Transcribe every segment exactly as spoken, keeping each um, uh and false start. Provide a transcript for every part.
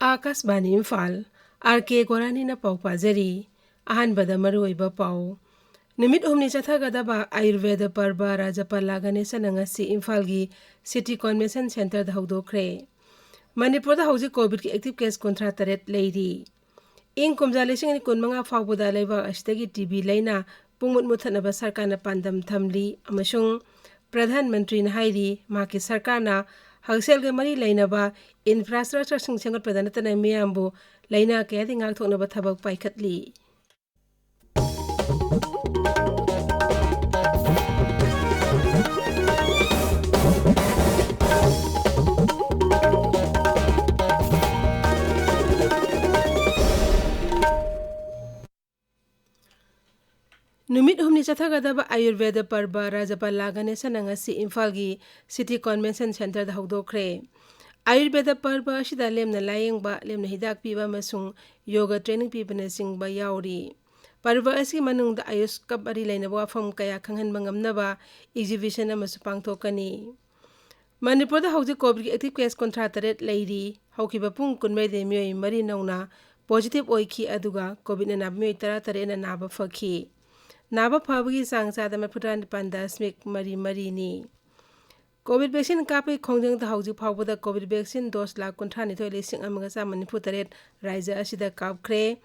ꯑꯥꯀꯥꯁꯕꯥꯅꯤ Imphal, R ꯀꯦ ꯒꯣꯔꯥꯅꯤꯅ ꯄꯥꯎ ꯄꯥꯖꯔꯤ꯫ ꯑꯍꯥꯟꯕꯗ ꯃꯔꯨꯑꯣꯏꯕ ꯄꯥꯎ꯫ ꯅꯨꯃꯤꯠ ꯍꯨꯝꯅꯤ ꯆꯠꯊꯒꯗꯕ ꯑꯌꯨꯔꯚꯦꯗ ꯄꯔꯕ ꯔꯥꯖꯄꯂꯥ ꯒꯅꯦꯁꯟꯅ ꯉꯁꯤ ꯏꯝꯐꯥꯜꯒꯤ ꯁꯤꯇꯤ ꯀꯣꯟꯚꯦꯟꯁꯟ ꯁꯦꯟꯇꯔꯗ ꯍꯧꯗꯣꯛꯈ꯭ꯔꯦ꯫ ꯃꯅꯤꯄꯨꯔꯗ ꯍꯧꯖꯤꯛ ꯀꯣꯚꯤꯗꯀꯤ ꯑꯦꯛꯇꯤꯚ ꯀꯦꯁ ꯀꯨꯟꯊ꯭ꯔꯥ ꯇꯔꯦꯠ ꯂꯩꯔꯤ꯫ ꯏꯪ ꯀꯨꯝꯖꯥ ꯂꯤꯁꯤꯡ ꯑꯅꯤ ꯀꯨꯟꯃꯉꯥ ꯐꯥꯎꯕꯗ ꯂꯩꯕꯥꯛ ꯑꯁꯤꯗꯒꯤ ꯇꯤ ꯕꯤ ꯂꯩꯅꯥ ꯄꯨꯡꯃꯨꯠ ꯃꯨꯠꯊꯠꯅꯕ ꯁꯔꯀꯥꯔꯅ ꯄꯥꯟꯗꯝ ꯊꯝꯂꯤ ꯑꯃꯁꯨꯡ ꯄ꯭ꯔꯙꯥꯟ ꯃꯟꯇ꯭ꯔꯤꯅ ꯍꯥꯏꯔꯤ, ꯃꯍꯥꯛꯀꯤ ꯁꯔꯀꯥꯔꯅ ꯍꯛꯁꯦꯜꯒ ꯃꯔꯤ ꯂꯩꯅꯕ ꯏꯟꯐ꯭ꯔꯥꯁ꯭ꯇ꯭ꯔꯛꯆꯔꯁꯤꯡ ꯁꯦꯝꯒꯠꯄꯗ ꯅꯠꯇꯅ ꯃꯤꯌꯥꯝꯕꯨ ꯂꯩꯅꯥ ꯀꯌꯥꯗꯒꯤ ꯉꯥꯛꯊꯣꯛꯅꯕ ꯊꯕꯛ ꯄꯥꯏꯈꯠꯂꯤ꯫ ꯅꯨꯃꯤꯠ ꯍꯨꯝꯅꯤ ꯆꯠꯊꯒꯗꯕ ꯑꯌꯨꯔꯚꯦꯗ ꯄꯔꯕ ꯔꯥꯖꯄꯂꯥ ꯒꯅꯦꯁꯟꯅ ꯉꯁꯤ ꯏꯝꯐꯥꯜꯒꯤ ꯁꯤꯇꯤ ꯀꯣꯟꯚꯦꯟꯁꯟ ꯁꯦꯟꯇꯔꯗ ꯍꯧꯗꯣꯛꯈ꯭ꯔꯦ꯫ ꯑꯌꯨꯔꯚꯦꯗ ꯄꯔꯕ ꯑꯁꯤꯗ ꯂꯦꯝꯅ ꯂꯥꯌꯦꯡꯕ, ꯂꯦꯝꯅ ꯍꯤꯗꯥꯛ ꯄꯤꯕ ꯑꯃꯁꯨꯡ ꯌꯣꯒ ꯇ꯭ꯔꯦꯅꯤꯡ ꯄꯤꯕꯅꯆꯤꯡꯕ ꯌꯥꯎꯔꯤ꯫ ꯄꯔꯕ ꯑꯁꯤꯒꯤ ꯃꯅꯨꯡꯗ ꯑꯌꯨꯁꯀ ꯃꯔꯤ ꯂꯩꯅꯕ ꯋꯥꯐꯝ ꯀꯌꯥ ꯈꯪꯍꯟꯕ ꯉꯝꯅꯕ ꯑꯦꯛꯖꯤꯕꯤꯁꯟ ꯑꯃꯁꯨ ꯄꯥꯡꯊꯣꯛꯀꯅꯤ꯫ ꯃꯅꯤꯄꯨꯔꯗ ꯍꯧꯖꯤꯛ ꯀꯣꯚꯤꯗꯀꯤ ꯑꯦꯛꯇꯤꯚ ꯀꯦꯁ ꯀꯨꯟꯊ꯭ꯔꯥ ꯇꯔꯦꯠ ꯂꯩꯔꯤ꯫ ꯍꯧꯈꯤꯕ ꯄꯨꯡ ꯀꯨꯟꯃꯔꯤꯗ ꯃꯤꯑꯣꯏ ꯃꯔꯤ ꯅꯧꯅ ꯄꯣꯖꯤꯇꯤꯚ ꯑꯣꯏꯈꯤ, ꯑꯗꯨꯒ ꯀꯣꯚꯤꯗꯅ ꯅꯥꯕ ꯃꯤꯑꯣꯏ ꯇꯔꯥ ꯇꯔꯦꯠꯅ ꯅꯥꯕ ꯐꯈꯤ꯫ ꯅꯥꯕ ꯐꯕꯒꯤ ꯆꯥꯡ ꯆꯥꯗ ꯃꯔꯤꯐꯨꯇꯔꯥ ꯅꯤꯄꯥꯟ ꯗꯁꯃꯤꯛ ꯃꯔꯤ ꯃꯔꯤꯅꯤ꯫ ꯀꯣꯚꯤꯗ ꯚꯦꯛꯁꯤꯟ ꯀꯥꯞꯄꯒꯤ ꯈꯣꯡꯖꯪꯗ ꯍꯧꯖꯤꯛ ꯐꯥꯎꯕꯗ ꯀꯣꯚꯤꯗ ꯚꯦꯛꯁꯤꯟ ꯗꯣꯁ ꯂꯥꯈ ꯀꯨꯟꯊ꯭ꯔꯥ ꯅꯤꯊꯣꯏ ꯂꯤꯁꯤꯡ ꯑꯃꯒ ꯆꯥꯝꯃ ꯅꯤꯐꯨ ꯇꯔꯦꯠ ꯔꯥꯖ꯭ꯌ ꯑꯁꯤꯗ ꯀꯥꯞꯈ꯭ꯔꯦ꯫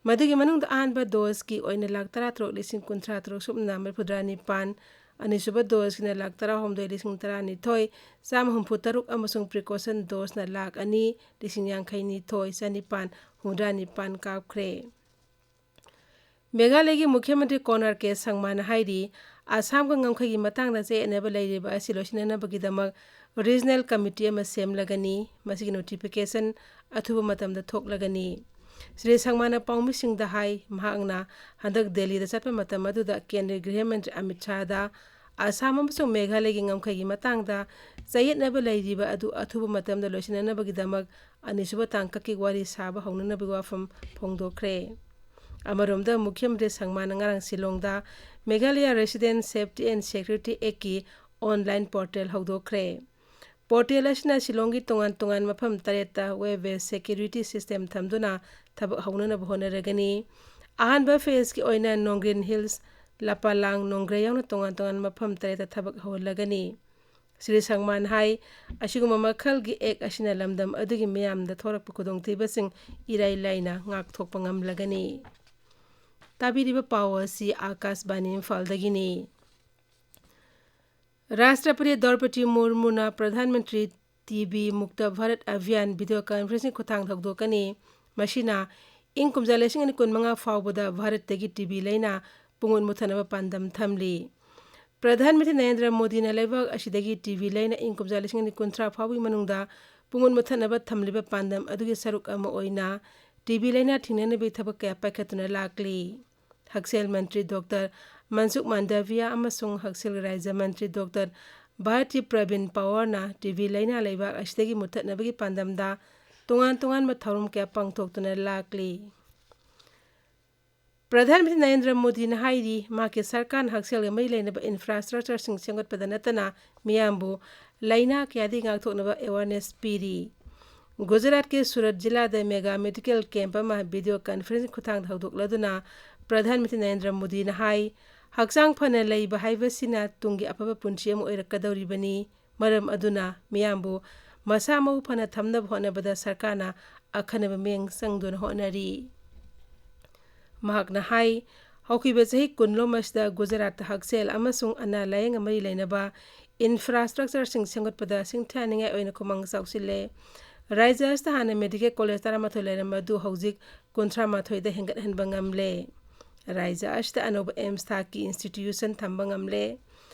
ꯃꯗꯨꯒꯤ ꯃꯅꯨꯡꯗ ꯑꯍꯥꯟꯕ ꯗꯣꯁꯀꯤ ꯑꯣꯏꯅ ꯂꯥꯈ ꯇꯔꯥ ꯇꯔꯨꯛ ꯂꯤꯁꯤꯡ ꯀꯨꯟꯊ꯭ꯔꯥ ꯇꯔꯨꯛ ꯁꯨꯞꯅ ꯃꯔꯤꯐꯨꯇꯔꯥ ꯅꯤꯄꯥꯟ, ꯑꯅꯤꯁꯨꯕ ꯗꯣꯁꯀꯤꯅ ꯂꯥꯈ ꯇꯔꯥ ꯍꯨꯝꯗꯣꯏ ꯂꯤꯁꯤꯡ ꯇꯔꯥ ꯅꯤꯊꯣꯏ ꯆꯥꯝꯃ ꯍꯨꯝꯐꯨ ꯇꯔꯨꯛ ꯑꯃꯁꯨꯡ ꯄ꯭ꯔꯤꯀꯣꯁꯟ ꯗꯣꯁꯅ ꯂꯥꯈ ꯑꯅꯤ ꯂꯤꯁꯤꯡ ꯌꯥꯡꯈꯩ ꯅꯤꯊꯣꯏ ꯆꯥꯅꯤꯄꯥꯟ ꯍꯨꯝꯗ꯭ꯔꯥ ꯅꯤꯄꯥꯟ ꯀꯥꯞꯈ꯭ꯔꯦ꯫ ꯃꯦꯘꯥꯂꯌꯒꯤ ꯃꯨꯈ꯭ꯌ ꯃꯟꯇ꯭ꯔꯤ ꯀꯣꯅꯥꯔ ꯀꯦ ꯁꯪꯃꯥꯅ ꯍꯥꯏꯔꯤ, ꯑꯁꯥꯝꯒ ꯉꯝꯈꯩꯒꯤ ꯃꯇꯥꯡꯗ ꯆꯌꯦꯠꯅꯕ ꯂꯩꯔꯤꯕ ꯑꯁꯤ ꯂꯣꯏꯁꯤꯟꯅꯅꯕꯒꯤꯗꯃꯛ ꯔꯤꯖꯅꯦꯜ ꯀꯃꯤꯇꯤ ꯑꯃ ꯁꯦꯝꯂꯒꯅꯤ꯫ ꯃꯁꯤꯒꯤ ꯅꯣꯇꯤꯐꯤꯀꯦꯁꯟ ꯑꯊꯨꯕ ꯃꯇꯝꯗ ꯊꯣꯛꯂꯒꯅꯤ꯫ ꯁ꯭ꯔꯤ ꯁꯪꯃꯥꯅ ꯄꯥꯎꯃꯤꯁꯤꯡꯗ ꯍꯥꯏ, ꯃꯍꯥꯛꯅ ꯍꯟꯗꯛ ꯗꯦꯜꯂꯤꯗ ꯆꯠꯄ ꯃꯇꯝ ꯑꯗꯨꯗ ꯀꯦꯟꯗ꯭ꯔꯒꯤ ꯒ꯭ꯔꯤꯍ ꯃꯟꯇ꯭ꯔꯤ ꯑꯃꯤꯠ ꯁꯥꯍꯗ ꯑꯁꯥꯝ ꯑꯃꯁꯨꯡ ꯃꯦꯘꯥꯂꯌꯒꯤ ꯉꯝꯈꯩꯒꯤ ꯃꯇꯥꯡꯗ ꯆꯌꯦꯠꯅꯕ ꯂꯩꯔꯤꯕ ꯑꯗꯨ ꯑꯊꯨꯕ ꯃꯇꯝꯗ ꯂꯣꯏꯁꯤꯟꯅꯅꯕꯒꯤꯗꯃꯛ ꯑꯅꯤꯁꯨꯕ ꯇꯥꯡꯀꯛꯀꯤ ꯋꯥꯔꯤ ꯁꯥꯕ ꯍꯧꯅꯅꯕꯒꯤ ꯋꯥꯐꯝ ꯐꯣꯡꯗꯣꯛꯈ꯭ꯔꯦ꯫ ꯑꯃꯔꯣꯝꯗ, ꯃꯨꯈ꯭ꯌ ꯃꯟꯇ꯭ꯔꯤ ꯁꯪꯃꯥꯅ ꯉꯔꯥꯡ ꯁꯤꯂꯣꯡꯗ Meghalaya Resident Safety and Security Act ꯀꯤ online portal ꯍꯧꯗꯣꯛꯈ꯭ꯔꯦ꯫ ꯄꯣꯔꯇꯦꯜ ꯑꯁꯤꯅ ꯁꯤꯂꯣꯡꯒꯤ ꯇꯣꯉꯥꯟ ꯇꯣꯉꯥꯟꯕ ꯃꯐꯝ ꯇꯔꯦꯠꯇ web based security system ꯊꯝꯗꯨꯅ ꯊꯕꯛ ꯍꯧꯅꯅꯕ ꯍꯣꯠꯅꯔꯒꯅꯤ꯫ ꯑꯍꯥꯟꯕ ꯐꯦꯖꯀꯤ ꯑꯣꯏꯅ ꯅꯣꯡꯒ꯭ꯔꯤꯟ ꯍꯤꯜꯁ, ꯂꯄꯥꯂꯥꯡ, ꯅꯣꯡꯒ꯭ꯔꯦ ꯌꯥꯎꯅ ꯇꯣꯉꯥꯟ ꯇꯣꯉꯥꯟꯕ ꯃꯐꯝ ꯇꯔꯦꯠꯇ ꯊꯕꯛ ꯍꯧꯍꯜꯂꯒꯅꯤ꯫ ꯁ꯭ꯔꯤ ꯁꯪꯃꯥꯟ ꯍꯥꯏ, ꯑꯁꯤꯒꯨꯝꯕ ꯃꯈꯜꯒꯤ ꯑꯦꯛ ꯑꯁꯤꯅ ꯂꯝꯗꯝ ꯑꯗꯨꯒꯤ ꯃꯤꯌꯥꯝꯗ ꯊꯣꯛꯂꯛꯄ ꯈꯨꯗꯣꯡꯊꯤꯕꯁꯤꯡ ꯏꯔꯥꯏ ꯂꯥꯏꯅ ꯉꯥꯛꯊꯣꯛꯄ ꯉꯝꯂꯒꯅꯤ꯫ ꯇꯥꯕꯤꯔꯤꯕ ꯄꯥꯎ ꯑꯁꯤ ꯑꯥꯀꯥꯁꯕꯥꯅꯤ ꯏꯝꯐꯥꯜꯗꯒꯤꯅꯤ꯫ ꯔꯥꯁꯇ꯭ꯔꯄꯇꯤ ꯗ꯭ꯔꯧꯄꯗꯤ ꯃꯨꯔꯃꯨꯅ ꯄ꯭ꯔꯙꯥꯟ ꯃꯟꯇ꯭ꯔꯤ ꯇꯤ ꯕꯤ ꯃꯨꯛꯇ ꯚꯥꯔꯠ ꯑꯚꯤꯌꯥꯟ video conferencing ꯈꯨꯠꯊꯥꯡꯗ ꯍꯧꯗꯣꯛꯀꯅꯤ꯫ ꯃꯁꯤꯅ ꯏꯪ ꯀꯨꯝꯖꯥ ꯂꯤꯁꯤꯡ ꯑꯅꯤ ꯀꯨꯟꯃꯉꯥ ꯐꯥꯎꯕꯗ ꯚꯥꯔꯠꯇꯒꯤ ꯇꯤ ꯕꯤ ꯂꯥꯏꯅꯥ ꯄꯨꯡꯃꯨꯠ ꯃꯨꯠꯊꯠꯅꯕ ꯄꯥꯟꯗꯝ ꯊꯝꯂꯤ꯫ ꯄ꯭ꯔꯙꯥꯟ ꯃꯟꯇ꯭ꯔꯤ ꯅꯔꯦꯟꯗ꯭ꯔ ꯃꯣꯗꯤꯅ ꯂꯩꯕꯥꯛ ꯑꯁꯤꯗꯒꯤ ꯇꯤ ꯕꯤ ꯂꯥꯏꯅꯥ ꯏꯪ ꯀꯨꯝꯖꯥ ꯂꯤꯁꯤꯡ ꯑꯅꯤ ꯀꯨꯟꯊ꯭ꯔꯥ ꯐꯥꯎꯕꯒꯤ ꯃꯅꯨꯡꯗ ꯄꯨꯡꯃꯨꯠ ꯃꯨꯠꯊꯠꯅꯕ ꯊꯝꯂꯤꯕ ꯄꯥꯟꯗꯝ ꯑꯗꯨꯒꯤ ꯁꯔꯨꯛ ꯑꯃ ꯑꯣꯏꯅ ꯇꯤ ꯕꯤ ꯂꯥꯏꯅꯥ ꯊꯤꯡꯅꯅꯕꯒꯤ ꯊꯕꯛ ꯀꯌꯥ ꯄꯥꯏꯈꯠꯇꯨꯅ ꯂꯥꯛꯂꯤ꯫ ꯍꯛꯁꯦꯜ ꯃꯟꯇ꯭ꯔꯤ ꯗꯣꯛꯇꯔ ꯃꯟꯁꯨꯈ ꯃꯥꯟꯗꯚꯤꯌꯥ ꯑꯃꯁꯨꯡ ꯍꯛꯁꯦꯜꯒꯤ ꯔꯥꯖ꯭ꯌ ꯃꯟꯇ꯭ꯔꯤ doctor Bharti Praveen ꯄꯋꯥꯔꯅ T B ꯂꯥꯏꯅꯥ ꯂꯩꯕꯥꯛ ꯑꯁꯤꯗꯒꯤ ꯃꯨꯠꯊꯠꯅꯕꯒꯤ ꯄꯥꯟꯗꯝꯗ ꯇꯣꯉꯥꯟ ꯇꯣꯉꯥꯟꯕ ꯊꯧꯔꯝ ꯀꯌꯥ ꯄꯥꯡꯊꯣꯛꯇꯨꯅ ꯂꯥꯛꯂꯤ꯫ ꯄ꯭ꯔꯙꯥꯟ ꯃꯟꯇ꯭ꯔꯤ ꯅꯔꯦꯟꯗ꯭ꯔ ꯃꯣꯗꯤꯅ ꯍꯥꯏꯔꯤ, ꯃꯍꯥꯛꯀꯤ ꯁꯔꯀꯥꯔꯅ ꯍꯛꯁꯦꯜꯒ ꯃꯔꯤ ꯂꯩꯅꯕ infrastructureꯁꯤꯡ ꯁꯦꯝꯒꯠꯄꯗ ꯅꯠꯇꯅ ꯃꯤꯌꯥꯝꯕꯨ ꯂꯥꯏꯅꯥ ꯀꯌꯥꯗꯒꯤ ꯉꯥꯛꯊꯣꯛꯅꯕ awareness ꯄꯤꯔꯤ꯫ ꯒꯨꯖꯔꯥꯠꯀꯤ ꯁꯨꯔꯠ ꯖꯤꯂꯥꯗ mega medical camp ꯑꯃ video conferencing ꯈꯨꯠꯊꯥꯡꯗ ꯍꯧꯗꯣꯛꯂꯗꯨꯅ ꯄ꯭ꯔꯙꯥꯟ ꯃꯟꯇ꯭ꯔꯤ ꯅꯔꯦꯟꯗ꯭ꯔ ꯃꯣꯗꯤꯅ ꯍꯥꯏ, ꯍꯛꯆꯥꯡ ꯐꯅ ꯂꯩꯕ ꯍꯥꯏꯕꯁꯤꯅ ꯇꯨꯡꯒꯤ ꯑꯐꯕ ꯄꯨꯟꯁꯤ ꯑꯃ ꯑꯣꯏꯔꯛꯀꯗꯧꯔꯤꯕꯅꯤ꯫ ꯃꯔꯝ ꯑꯗꯨꯅ ꯃꯤꯌꯥꯝꯕꯨ ꯃꯁꯥ ꯃꯎ ꯐꯅ ꯊꯝꯅꯕ ꯍꯣꯠꯅꯕꯗ ꯁꯔꯀꯥꯔꯅ ꯑꯈꯟꯅꯕ ꯃꯤꯠꯌꯦꯡ ꯆꯪꯗꯨꯅ ꯍꯣꯠꯅꯔꯤ꯫ ꯃꯍꯥꯛꯅ ꯍꯥꯏ, ꯍꯧꯈꯤꯕ ꯆꯍꯤ ꯀꯨꯟꯂꯣꯝ ꯑꯁꯤꯗ ꯒꯨꯖꯔꯥꯠꯇ ꯍꯛꯁꯦꯜ ꯑꯃꯁꯨꯡ ꯑꯅꯥ ꯂꯥꯌꯦꯡꯒ ꯃꯔꯤ ꯂꯩꯅꯕ infrastructureꯁꯤꯡ ꯁꯦꯝꯒꯠꯄꯗ ꯁꯤꯡꯊꯥꯅꯤꯡꯉꯥꯏ ꯑꯣꯏꯅ ꯈꯨꯃꯥꯡ ꯆꯥꯎꯁꯤꯜꯂꯦ꯫ ꯔꯥꯖ꯭ꯌ ꯑꯁꯤꯗ ꯍꯥꯟꯅ medical college ꯇꯔꯥꯃꯥꯊꯣꯏ ꯂꯩꯔꯝꯕ ꯑꯗꯨ ꯍꯧꯖꯤꯛ ꯀꯨꯟꯊ꯭ꯔꯥ ꯃꯥꯊꯣꯏꯗ ꯍꯦꯟꯒꯠꯍꯟꯕ ꯉꯝꯂꯦ꯫ ꯔꯥꯖ꯭ꯌ ꯑꯁꯤꯗ ꯑꯅꯧꯕ AIIMS ꯊꯥꯛꯀꯤ institution ꯊꯝꯕ ꯉꯝꯂꯦ꯫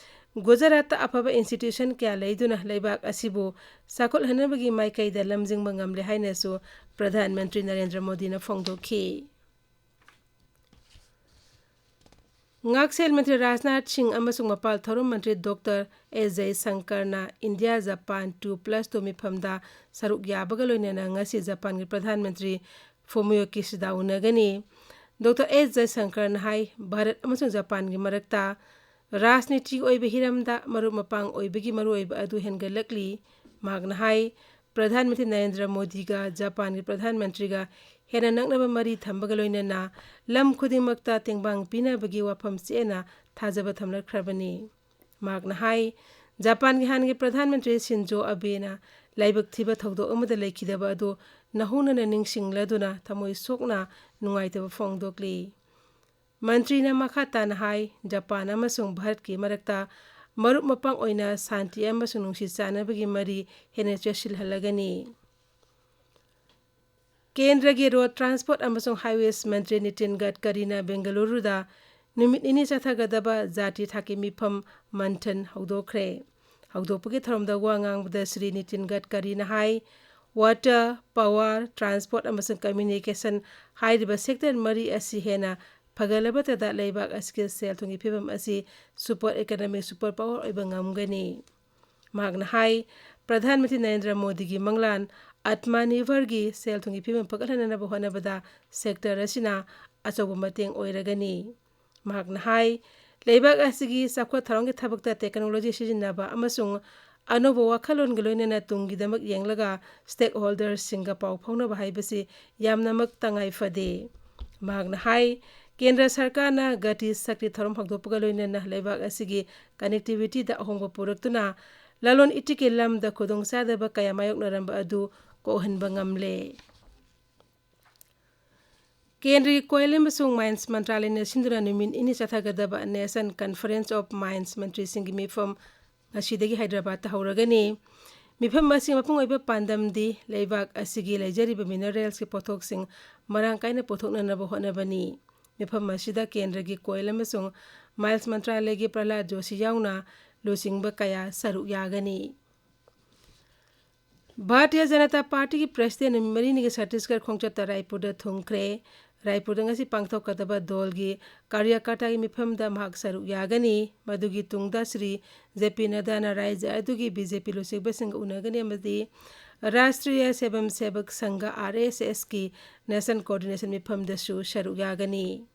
ꯒꯨꯖꯔꯥꯠꯇ ꯑꯐꯕ institution ꯀꯌꯥ ꯂꯩꯗꯨꯅ ꯂꯩꯕꯥꯛ ꯑꯁꯤꯕꯨ ꯆꯥꯎꯈꯠꯍꯟꯅꯕꯒꯤ ꯃꯥꯏꯀꯩꯗ ꯂꯝꯖꯤꯡꯕ ꯉꯝꯂꯦ ꯍꯥꯏꯅꯁꯨ ꯄ꯭ꯔꯙꯥꯟ ꯃꯟꯇ꯭ꯔꯤ ꯅꯔꯦꯟꯗ꯭ꯔ ꯃꯣꯗꯤꯅ ꯐꯣꯡꯗꯣꯛꯈꯤ꯫ ꯉꯥꯛꯁꯦꯜ ꯃꯟꯇ꯭ꯔꯤ ꯔꯥꯖꯅꯥꯊ ꯁꯤꯡ ꯑꯃꯁꯨꯡ ꯃꯄꯥꯜ ꯊꯧꯔꯝ ꯃꯟꯇ꯭ꯔꯤ ꯗꯣꯛꯇꯔ ꯑꯦꯁ ꯖꯌꯁꯪꯀꯔꯅ India Japan two plus two ꯃꯤꯐꯝꯗ ꯁꯔꯨꯛ ꯌꯥꯕꯒ ꯂꯣꯏꯅꯅ ꯉꯁꯤ ꯖꯄꯥꯟꯒꯤ ꯄ꯭ꯔꯙꯥꯟ ꯃꯟꯇ꯭ꯔꯤ ꯐꯨꯃꯤꯑꯣ ꯀꯤꯁꯤꯗꯥ ꯎꯅꯒꯅꯤ꯫ ꯗꯣꯛꯇꯔ ꯑꯦꯁ ꯖꯌꯁꯪꯀꯔꯅ ꯍꯥꯏ, ꯚꯥꯔꯠ ꯑꯃꯁꯨꯡ ꯖꯄꯥꯟꯒꯤ ꯃꯔꯛꯇ ꯔꯥꯖꯅꯤꯇꯤꯒꯤ ꯑꯣꯏꯕ ꯍꯤꯔꯝꯗ ꯃꯔꯨꯞ ꯃꯄꯥꯡ ꯑꯣꯏꯕꯒꯤ ꯃꯔꯨꯑꯣꯏꯕ ꯑꯗꯨ ꯍꯦꯟꯒꯠꯂꯛꯂꯤ꯫ ꯃꯍꯥꯛꯅ ꯍꯥꯏ, ꯄ꯭ꯔꯙꯥꯟ ꯃꯟꯇ꯭ꯔꯤ ꯅꯔꯦꯟꯗ꯭ꯔ ꯃꯣꯗꯤꯒ ꯖꯄꯥꯟꯒꯤ ꯄ꯭ꯔꯙꯥꯟ ꯃꯟꯇ꯭ꯔꯤꯒ ꯍꯦꯟꯅ ꯅꯛꯅꯕ ꯃꯔꯤ ꯊꯝꯕꯒ ꯂꯣꯏꯅꯅ ꯂꯝ ꯈꯨꯗꯤꯡꯃꯛꯇ ꯇꯦꯡꯕꯥꯡ ꯄꯤꯅꯕꯒꯤ ꯋꯥꯐꯝ ꯆꯦꯠꯅ ꯊꯥꯖꯕ ꯊꯝꯂꯛꯈ꯭ꯔꯕꯅꯤ꯫ ꯃꯍꯥꯛꯅ ꯍꯥꯏ, ꯖꯄꯥꯟꯒꯤ ꯍꯥꯟꯅꯒꯤ ꯄ꯭ꯔꯙꯥꯟ ꯃꯟꯇ꯭ꯔꯤ ꯁꯤꯟꯖꯣ ꯑꯕꯦꯅ ꯂꯥꯏꯕꯛ ꯊꯤꯕ ꯊꯧꯗꯣꯛ ꯑꯃꯗ ꯂꯩꯈꯤꯗꯕ ꯑꯗꯨ ꯅꯧꯍꯧꯅꯅ ꯅꯤꯡꯁꯤꯡꯂꯗꯨꯅ ꯊꯃꯣꯏ ꯁꯣꯛꯅ ꯅꯨꯡꯉꯥꯏꯇꯕ ꯐꯣꯡꯗꯣꯛꯂꯤ꯫ ꯃꯟꯇ꯭ꯔꯤꯅ ꯃꯈꯥ ꯇꯥꯅ ꯍꯥꯏ, ꯖꯄꯥꯟ ꯑꯃꯁꯨꯡ ꯚꯥꯔꯠꯀꯤ ꯃꯔꯛꯇ ꯃꯔꯨꯞ ꯃꯄꯥꯡ ꯑꯣꯏꯅ ꯁꯥꯟꯇꯤ ꯑꯃꯁꯨꯡ ꯅꯨꯡꯁꯤ ꯆꯥꯟꯅꯕꯒꯤ ꯃꯔꯤ ꯍꯦꯟꯅ ꯆꯦꯠꯁꯤꯜꯍꯜꯂꯒꯅꯤ꯫ ꯀꯦꯟꯗ꯭ꯔꯒꯤ ꯔꯣꯗ ꯇ꯭ꯔꯥꯟꯁꯄꯣꯔꯠ ꯑꯃꯁꯨꯡ ꯍꯥꯏꯋꯦꯁ ꯃꯟꯇ꯭ꯔꯤ ꯅꯤꯇꯤꯟ ꯒꯗꯀꯔꯤꯅ ꯕꯦꯡꯒꯂꯨꯔꯨꯗ ꯅꯨꯃꯤꯠ ꯅꯤꯅꯤ ꯆꯠꯊꯒꯗꯕ ꯖꯥꯇꯤ ꯊꯥꯛꯀꯤ ꯃꯤꯐꯝ ꯃꯟꯊꯟ ꯍꯧꯗꯣꯛꯈ꯭ꯔꯦ꯫ ꯍꯧꯗꯣꯛꯄꯒꯤ ꯊꯧꯔꯝꯗ ꯋꯥ ꯉꯥꯡꯕꯗ ꯁ꯭ꯔꯤ ꯅꯤꯇꯤꯟ ꯒꯗꯀꯔꯤꯅ ꯍꯥꯏ, ꯋꯥꯇꯔ, ꯄꯥꯋꯔ, ꯇ꯭ꯔꯥꯟꯁꯄꯣꯔꯠ ꯑꯃꯁꯨꯡ ꯀꯝꯃ꯭ꯌꯨꯅꯤꯀꯦꯁꯟ ꯍꯥꯏꯔꯤꯕ ꯁꯦꯛꯇꯔ ꯃꯔꯤ ꯑꯁꯤ ꯍꯦꯟꯅ ꯐꯒꯠꯂꯕꯇꯗ ꯂꯩꯕꯥꯛ ꯑꯁꯤꯒꯤ ꯁꯦꯜ ꯊꯨꯝꯒꯤ ꯐꯤꯕꯝ ꯑꯁꯤ ꯁꯨꯄꯔ ꯏꯀꯅꯣꯃꯤꯛ ꯁꯨꯄꯔ ꯄꯥꯋꯔ ꯑꯣꯏꯕ ꯉꯝꯒꯅꯤ꯫ ꯃꯍꯥꯛꯅ ꯍꯥꯏ, ꯄ꯭ꯔꯙꯥꯟ ꯃꯟꯇ꯭ꯔꯤ ꯅꯔꯦꯟꯗ꯭ꯔ ꯃꯣꯗꯤꯒꯤ ꯃꯪꯂꯥꯟ ꯑꯠꯃꯅꯤꯔꯚꯔꯒꯤ ꯁꯦꯜ ꯊꯨꯝꯒꯤ ꯐꯤꯕꯝ ꯐꯒꯠꯍꯟꯅꯕ ꯍꯣꯠꯅꯕꯗ ꯁꯦꯛꯇꯔ ꯑꯁꯤꯅ ꯑꯆꯧꯕ ꯃꯇꯦꯡ ꯑꯣꯏꯔꯒꯅꯤ꯫ ꯃꯍꯥꯛꯅ ꯍꯥꯏ, ꯂꯩꯕꯥꯛ ꯑꯁꯤꯒꯤ ꯆꯥꯎꯈꯠ ꯊꯧꯔꯥꯡꯒꯤ ꯊꯕꯛꯇ ꯇꯦꯛꯅꯣꯂꯣꯖꯤ ꯁꯤꯖꯤꯟꯅꯕ ꯑꯃꯁꯨꯡ ꯑꯅꯧꯕ ꯋꯥꯈꯜꯂꯣꯟꯒ ꯂꯣꯏꯅꯅ ꯇꯨꯡꯒꯤꯗꯃꯛ ꯌꯦꯡꯂꯒ ꯁ꯭ꯇꯦꯛꯍꯣꯜꯗꯔꯁꯤꯡꯒ ꯄꯥꯎ ꯐꯥꯎꯅꯕ ꯍꯥꯏꯕꯁꯤ ꯌꯥꯝꯅꯃꯛ ꯇꯉꯥꯏ ꯐꯗꯦ꯫ ꯃꯍꯥꯛꯅ ꯍꯥꯏ, ꯀꯦꯟꯗ꯭ꯔ ꯁꯔꯀꯥꯔꯅ ꯒꯇꯤ ꯁꯛꯇꯤ ꯊꯧꯔꯝ ꯍꯧꯗꯣꯛꯄꯒ ꯂꯣꯏꯅꯅ ꯂꯩꯕꯥꯛ ꯑꯁꯤꯒꯤ ꯀꯅꯦꯛꯇꯤꯚꯤꯇꯤꯗ ꯑꯍꯣꯡꯕ ꯄꯨꯔꯛꯇꯨꯅ ꯂꯂꯣꯟ ꯏꯇꯤꯛꯀꯤ ꯂꯝꯗ ꯈꯨꯗꯣꯡꯆꯥꯗꯕ ꯀꯌꯥ ꯃꯥꯌꯣꯛꯅꯔꯝꯕ ꯑꯗꯨ ꯀꯣꯛꯍꯟꯕ ꯉꯝꯂꯦ꯫ ꯀꯦꯟꯗ꯭ꯔꯒꯤ ꯀꯣꯏꯜ ꯑꯃꯁꯨꯡ ꯃꯥꯏꯟꯁ ꯃꯟꯇ꯭ꯔꯥꯂꯌꯅ ꯁꯤꯟꯗꯨꯅ ꯅꯨꯃꯤꯠ ꯅꯤꯅꯤ ꯆꯠꯊꯒꯗꯕ Nation Conference of Mines ꯃꯟꯇ꯭ꯔꯤꯁꯤꯡꯒꯤ ꯃꯤꯐꯝ ꯉꯁꯤꯗꯒꯤ ꯍꯥꯏꯗ꯭ꯔꯕꯥꯗꯇ ꯍꯧꯔꯒꯅꯤ꯫ ꯃꯤꯐꯝ ꯑꯁꯤ ꯃꯄꯨꯡ ꯑꯣꯏꯕ ꯄꯥꯟꯗꯝꯗꯤ ꯂꯩꯕꯥꯛ ꯑꯁꯤꯒꯤ ꯂꯩꯖꯔꯤꯕ ꯃꯤꯅꯔꯦꯜꯁꯀꯤ ꯄꯣꯠꯊꯣꯛꯁꯤꯡ ꯃꯔꯥꯡ ꯀꯥꯏꯅ ꯄꯨꯊꯣꯛꯅꯅꯕ ꯍꯣꯠꯅꯕꯅꯤ꯫ ꯃꯤꯐꯝ ꯑꯁꯤꯗ ꯀꯦꯟꯗ꯭ꯔꯒꯤ ꯀꯣꯏꯜ ꯑꯃꯁꯨꯡ ꯃꯥꯏꯟꯁ ꯃꯟꯇ꯭ꯔꯥꯂꯌꯒꯤ ꯄ꯭ꯔꯍꯂꯥꯗ ꯖꯣꯁꯤ ꯌꯥꯎꯅ ꯂꯨꯆꯤꯡꯕ ꯀꯌꯥ ꯁꯔꯨꯛ ꯌꯥꯒꯅꯤ꯫ ꯚꯥꯔꯇꯤꯌ ꯖꯅꯇꯥ ꯄꯥꯔꯇꯤꯒꯤ ꯄ꯭ꯔꯦꯁꯤꯗꯦꯟ ꯅꯨꯃꯤꯠ ꯃꯔꯤꯅꯤꯒꯤ ꯁꯠꯇꯤꯁꯒꯔ ꯈꯣꯡꯆꯠꯇ ꯔꯥꯏꯄꯨꯔꯗ ꯊꯨꯡꯈ꯭ꯔꯦ꯫ ꯔꯥꯏꯄꯨꯔꯗ ꯉꯁꯤ ꯄꯥꯡꯊꯣꯛꯀꯗꯕ ꯗꯣꯜꯒꯤ ꯀꯥꯔꯌꯀꯔꯇꯥꯒꯤ ꯃꯤꯐꯝꯗ ꯃꯍꯥꯛ ꯁꯔꯨꯛ ꯌꯥꯒꯅꯤ꯫ ꯃꯗꯨꯒꯤ ꯇꯨꯡꯗ ꯁ꯭ꯔꯤ ꯖꯦ ꯄꯤ ꯅꯗ꯭ꯗꯥꯅ ꯔꯥꯖ꯭ꯌ ꯑꯗꯨꯒꯤ ꯕꯤ ꯖꯦ ꯄꯤ ꯂꯨꯆꯤꯡꯕꯁꯤꯡꯒ ꯎꯅꯒꯅꯤ ꯑꯃꯗꯤ ꯔꯥꯁꯇ꯭ꯔꯤꯌ ꯁ꯭ꯋꯌꯝꯁꯦꯕꯛ ꯁꯪꯘ, ꯑꯥꯔ ꯑꯦꯁ ꯑꯦꯁꯀꯤ ꯅꯦꯁꯅꯦꯜ ꯀꯣꯑꯣꯔꯗꯤꯅꯦꯁꯟ ꯃꯤꯐꯝꯗꯁꯨ ꯁꯔꯨꯛ ꯌꯥꯒꯅꯤ꯫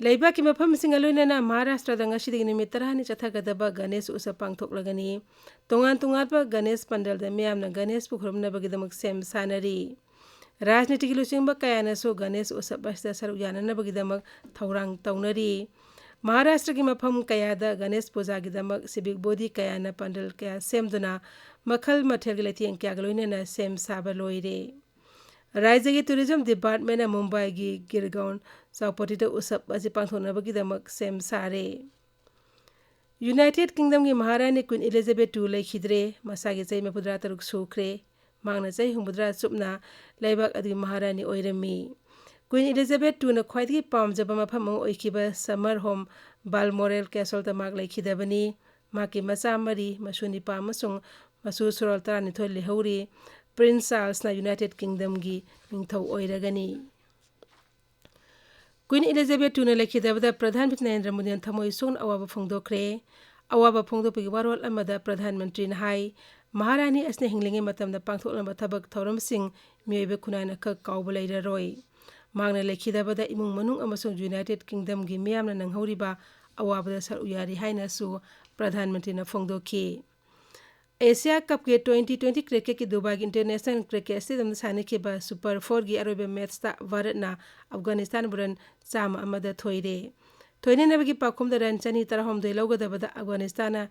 ꯂꯩꯕꯥꯛꯀꯤ ꯃꯐꯝꯁꯤꯡꯒ ꯂꯣꯏꯅꯅ ꯃꯍꯥꯔꯥꯁꯇ꯭ꯔꯗ ꯉꯁꯤꯗꯒꯤ ꯅꯨꯃꯤꯠ ꯇꯔꯥꯅꯤ ꯆꯠꯊꯒꯗꯕ ꯒꯅꯦꯁ ꯎꯠꯁꯕ ꯄꯥꯡꯊꯣꯛꯂꯒꯅꯤ꯫ ꯇꯣꯉꯥꯟ ꯇꯣꯉꯥꯟꯕ ꯒꯅꯦꯁ ꯄꯟꯗꯜꯗ ꯃꯤꯌꯥꯝꯅ ꯒꯅꯦꯁꯄꯨ ꯈꯨꯔꯨꯝꯅꯕꯒꯤꯗꯃꯛ ꯁꯦꯝ ꯁꯥꯅꯔꯤ꯫ ꯔꯥꯖꯅꯤꯇꯤꯒꯤ ꯂꯨꯆꯤꯡꯕ ꯀꯌꯥꯅꯁꯨ ꯒꯅꯦꯁ ꯎꯠꯁꯕ ꯑꯁꯤꯗ ꯁꯔꯨꯛ ꯌꯥꯅꯅꯕꯒꯤꯗꯃꯛ ꯊꯧꯔꯥꯡ ꯇꯧꯅꯔꯤ꯫ ꯃꯍꯥꯔꯥꯁꯇ꯭ꯔꯒꯤ ꯃꯐꯝ ꯀꯌꯥꯗ ꯒꯅꯦꯁ ꯄꯨꯖꯥꯒꯤꯗꯃꯛ civic body ꯀꯌꯥꯅ ꯄꯟꯗꯜ ꯀꯌꯥ ꯁꯦꯝꯗꯨꯅ ꯃꯈꯜ ꯃꯊꯦꯜꯒꯤ ꯂꯩꯇꯦꯡ ꯀꯌꯥꯒ ꯂꯣꯏꯅꯅ ꯁꯦꯝ ꯁꯥꯕ ꯂꯣꯏꯔꯦ꯫ ꯔꯥꯖ꯭ꯌꯒꯤ tourism departmentꯅ ꯃꯨꯝꯕꯥꯏꯒꯤ ꯒꯤꯔꯒꯥꯎꯟ ꯆꯥꯎꯄꯇꯤꯗ ꯎꯠꯁꯕ ꯑꯁꯤ ꯄꯥꯡꯊꯣꯛꯅꯕꯒꯤꯗꯃꯛ ꯁꯦꯝ ꯁꯥꯔꯦ꯫ United Kingdomꯒꯤ ꯃꯍꯥꯔꯥꯅꯤ Queen Elizabeth two ꯂꯩꯈꯤꯗ꯭ꯔꯦ꯫ ꯃꯁꯥꯒꯤ ꯆꯍꯤ ꯃꯔꯤꯐꯨꯇꯔꯥ ꯇꯔꯨꯛ ꯁꯨꯈ꯭ꯔꯦ꯫ ꯃꯍꯥꯛꯅ ꯆꯍꯤ ꯍꯨꯝꯐꯨꯇꯔꯥ ꯆꯨꯞꯅ ꯂꯩꯕꯥꯛ ꯑꯗꯨꯒꯤ ꯃꯍꯥꯔꯥꯅꯤ ꯑꯣꯏꯔꯝꯃꯤ꯫ Queen Elizabeth twoꯅ ꯈ꯭ꯋꯥꯏꯗꯒꯤ ꯄꯥꯝꯖꯕ ꯃꯐꯝ ꯑꯃ ꯑꯣꯏꯈꯤꯕ Summer Home Balmoral Castleꯗ ꯃꯍꯥꯛ ꯂꯩꯈꯤꯗꯕꯅꯤ꯫ ꯃꯍꯥꯛꯀꯤ ꯃꯆꯥ ꯃꯔꯤ, ꯃꯁꯨ ꯅꯤꯄꯥ ꯑꯃꯁꯨꯡ ꯃꯁꯨ ꯁꯣꯔꯣꯜ ꯇꯔꯥꯅꯤꯊꯣꯏ ꯂꯩꯍꯧꯔꯤ꯫ Prince Charlesꯅ United Kingdomꯒꯤ ꯅꯤꯡꯊꯧ ꯑꯣꯏꯔꯒꯅꯤ꯫ Queen Elizabeth twoꯅ ꯂꯩꯈꯤꯗꯕꯗ ꯄ꯭ꯔꯙꯥꯟ ꯃꯟꯇ꯭ꯔꯤ ꯅꯔꯦꯟꯗ꯭ꯔ ꯃꯣꯗꯤꯅ ꯊꯃꯣꯏ ꯁꯣꯛꯅ ꯑꯋꯥꯕ ꯐꯣꯡꯗꯣꯛꯈ꯭ꯔꯦ꯫ ꯑꯋꯥꯕ ꯐꯣꯡꯗꯣꯛꯄꯒꯤ ꯋꯥꯔꯣꯜ ꯑꯃꯗ ꯄ꯭ꯔꯙꯥꯟ ꯃꯟꯇ꯭ꯔꯤꯅ ꯍꯥꯏ, ꯃꯍꯥꯔꯥꯅꯤ ꯑꯁꯤꯅ ꯍꯤꯡꯂꯤꯉꯩ ꯃꯇꯝꯗ ꯄꯥꯡꯊꯣꯛꯂꯝꯕ ꯊꯕꯛ ꯊꯧꯔꯝꯁꯤꯡ ꯃꯤꯑꯣꯏꯕ ꯈꯨꯟꯅꯥꯏꯅ ꯈꯛ ꯀꯥꯎꯕ ꯂꯩꯔꯔꯣꯏ꯫ ꯃꯍꯥꯛꯅ ꯂꯩꯈꯤꯗꯕꯗ ꯏꯃꯨꯡ ꯃꯅꯨꯡ ꯑꯃꯁꯨꯡ United Kingdomꯒꯤ ꯃꯤꯌꯥꯝꯅ ꯅꯪꯍꯧꯔꯤꯕ ꯑꯋꯥꯕꯗ ꯁꯔꯨꯛ ꯌꯥꯔꯤ ꯍꯥꯏꯅꯁꯨ ꯄ꯭ꯔꯙꯥꯟ ꯃꯟꯇ꯭ꯔꯤꯅ ꯐꯣꯡꯗꯣꯛꯈꯤ꯫ Asia Cupꯀꯤ twenty twenty cricketꯀꯤ ꯗꯨꯕꯥꯏꯒꯤ International Cricket Stadiumꯗ ꯁꯥꯟꯅꯈꯤꯕ Super Fourꯒꯤ ꯑꯔꯣꯏꯕ matchꯇ ꯚꯥꯔꯠꯅ ꯑꯐꯒꯥꯅꯤꯁꯇꯥꯟꯕꯨ run ꯆꯥꯝꯃ ꯑꯃꯗ ꯊꯣꯏꯔꯦ꯫ ꯊꯣꯏꯅꯅꯕꯒꯤ ꯄꯥꯎꯈꯨꯝꯗ run ꯆꯅꯤ ꯇꯔꯥꯍꯨꯝꯗꯣꯏ ꯂꯧꯒꯗꯕꯗ ꯑꯐꯒꯥꯅꯤꯁꯇꯥꯟꯅ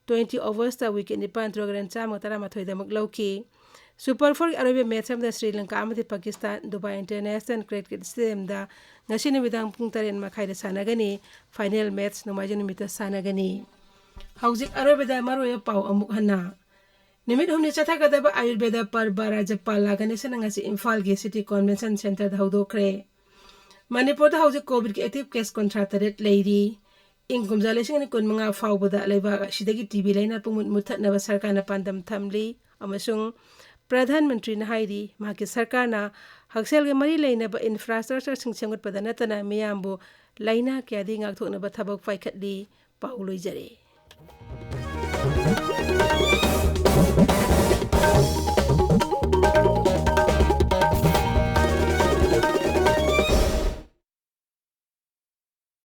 twenty oversꯇ wicket ꯅꯤꯄꯥꯟ ꯊꯣꯏꯔꯒ run ꯆꯥꯝꯃ ꯇꯔꯥꯃꯥꯊꯣꯏꯗꯃꯛ ꯂꯧꯈꯤ꯫ Super Fourꯒꯤ ꯑꯔꯣꯏꯕ match ꯑꯃꯗ ꯁ꯭ꯔꯤ ꯂꯪꯀꯥ ꯑꯃꯗꯤ ꯄꯥꯀꯤꯁꯇꯥꯟ ꯗꯨꯕꯥꯏ International Cricket Stadiumꯗ ꯉꯁꯤ ꯅꯨꯃꯤꯗꯥꯡ ꯄꯨꯡ ꯇꯔꯦꯠ ꯃꯈꯥꯏꯗ ꯁꯥꯟꯅꯒꯅꯤ꯫ Final match ꯅꯣꯡꯃꯥꯏꯖꯤꯡ ꯅꯨꯃꯤꯠꯇ ꯁꯥꯟꯅꯒꯅꯤ꯫ ꯍꯧꯖꯤꯛ ꯑꯔꯣꯏꯕꯗ ꯃꯔꯨꯑꯣꯏꯕ ꯄꯥꯎ ꯑꯃꯨꯛ ꯍꯟꯅ꯫ ꯅꯨꯃꯤꯠ ꯍꯨꯝꯅꯤ ꯆꯠꯊꯒꯗꯕ ꯑꯥꯌꯨꯔꯕꯦꯗ ꯄꯔꯕ ꯔꯥꯖ꯭ꯌꯄꯥꯜ ꯂꯥ ꯒꯅꯦꯁꯟꯅ ꯉꯁꯤ ꯏꯝꯐꯥꯜꯒꯤ City Convention Centreꯗ ꯍꯧꯗꯣꯛꯈ꯭ꯔꯦ꯫ ꯃꯅꯤꯄꯨꯔꯗ ꯍꯧꯖꯤꯛ COVIDꯀꯤ active case ꯀꯨꯟꯊ꯭ꯔꯥ ꯇꯔꯦꯠ ꯂꯩꯔꯤ꯫ ꯏꯪ ꯀꯨꯝꯖꯥ ꯂꯤꯁꯤꯡ ꯑꯅꯤ ꯀꯨꯟꯃꯉꯥ ꯐꯥꯎꯕꯗ ꯂꯩꯕꯥꯛ ꯑꯁꯤꯗꯒꯤ TB ꯂꯥꯏꯅꯥ ꯄꯨꯡꯃꯨꯠ ꯃꯨꯠꯊꯠꯅꯕ ꯁꯔꯀꯥꯔꯅ ꯄꯥꯟꯗꯝ ꯊꯝꯂꯤ ꯑꯃꯁꯨꯡ ꯄ꯭ꯔꯙꯥꯟ ꯃꯟꯇ꯭ꯔꯤꯅ ꯍꯥꯏꯔꯤ, ꯃꯍꯥꯛꯀꯤ ꯁꯔꯀꯥꯔꯅ ꯍꯛꯁꯦꯜꯒ ꯃꯔꯤ ꯂꯩꯅꯕ infrastructureꯁꯤꯡ ꯁꯦꯝꯒꯠꯄꯗ ꯅꯠꯇꯅ ꯃꯤꯌꯥꯝꯕꯨ ꯂꯥꯏꯅꯥ ꯀꯌꯥꯗꯒꯤ ꯉꯥꯛꯊꯣꯛꯅꯕ ꯊꯕꯛ ꯄꯥꯏꯈꯠꯂꯤ꯫ ꯄꯥꯎ ꯂꯣꯏꯖꯔꯦ꯫